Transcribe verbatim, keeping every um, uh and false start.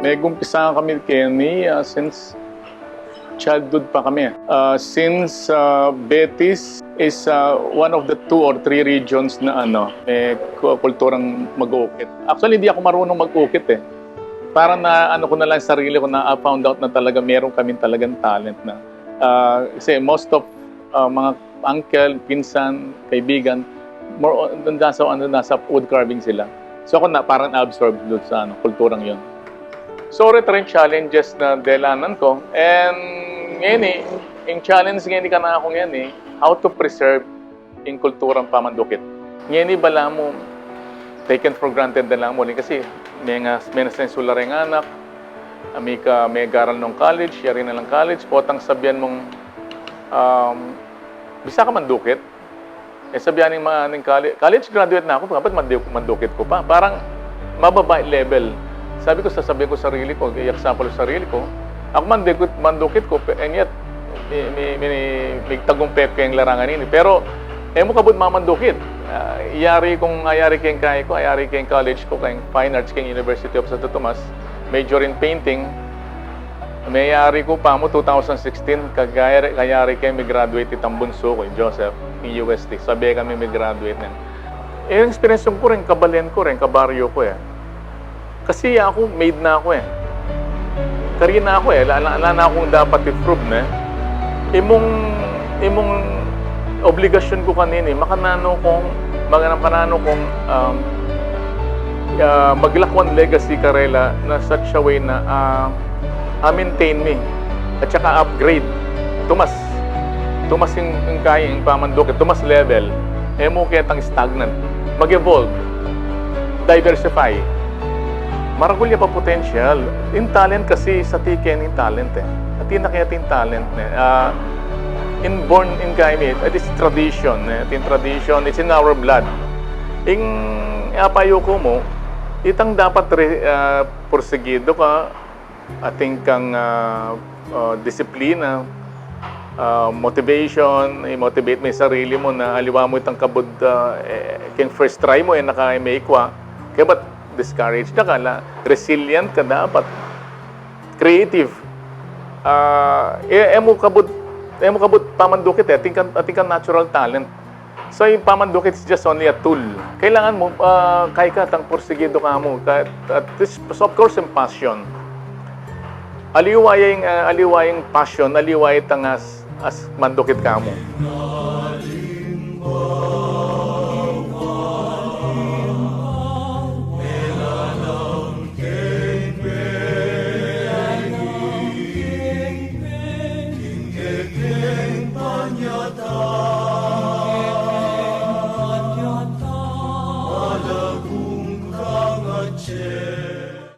Nag-umpisa kami keni, ah, since childhood pa kami. Ah, since, ah, Betis is, ah, one of the two or three regions na ano, may ku-, kulturang mag-ukit. Actually, hindi ako marunong mag-ukit eh. Parang na ano ko na lang sarili ko na, ah, found out na talaga meron kaming talagang talent na. Ah, kasi most of, ah, mga uncle, pinsan, kaibigan, more on, nasa, ano, nasa wood carving sila. So ako na parang absorbed doon sa ano, kulturang yun. So, ito rin challenges na dalanan ko. And ngayon eh, yung challenge ngayon eh, kanakung yan eh, how to preserve yung kulturang pamandukit. Ngayon eh, bala mu, taken for granted na lang mu rin kasi may nga, may na sensula rin anak, ami ka, may garal nung college, yari na lang college, potang sabihan mong, um, bisa ka mandukit? Eh, sabihan ning mga, ning college, college graduate na ako, dapat mandu-, mandukit ko pa. Parang mababa yung level. Sabi ko, sasabihin ko sarili ko, i-example ko sarili ko, ako mandukit, mandukit ko, pe-, and yet, mi, mi, mi, mi tagumpe ko yung larangan ini. Pero, eh, mu kabud mamandukit. Ah, yari kung, ah, yari keng kai ko, yari keng college ko, keng Fine Arts, keng University of Santo Tomas, major in painting, mayari ko pa mu two thousand sixteen, kayari, kayari keng mi-graduate itang bunsu ko, i Joseph, king U S T. Sabi kami mi-graduate na. Eh, yung experience ko rin, kabalen ko rin, kabaryo ko eh. Kasi aku, made na aku eh. Kari na aku eh, ala, ala, ala na akong dapat i-prove na eh. Imong, imong obligasyon ko kanini, makananu kong, makananu kong, um, ah, maglakwan legacy karela na such a way na, ah, a-maintain mi at saka upgrade. Tumas. Tumas yung, yung kaya, yung pamandukit. Tumas level. E mu ketang stagnant. Mag-evolve. Diversify. Maragul ya pa potential. Yung talent kasi, sa tiken yung talent eh. At yung nakita yung talent eh. Ah, inborn in kaya mi, it is tradition eh. At yung tradition, it's in our blood. Yung apayo ko mu, itang dapat re-, ah, porsigido ka, atin kang, ah, ah, disiplina, ah, motivation, i-motivate mo yung sarili mo na aliwa mo itang kabud, ah, eh, keng first try mo, eh, naka-, may ikwa. Kaya ba't discourage na ka na resilient ka dapat? Creative. Ah, eh, e mu kabud, e mu kabud pamandukit eh. Atin kang, atin kang natural talent. So, yung pamandukit is just only a tool. Kailangan mo, ah, kaya ka tang porsigido ka mu. Ka-, at this, so of course, yung passion. Aliwa yung, ah, aliwa yung passion, aliwa yung tang as, as mandukit ka mu.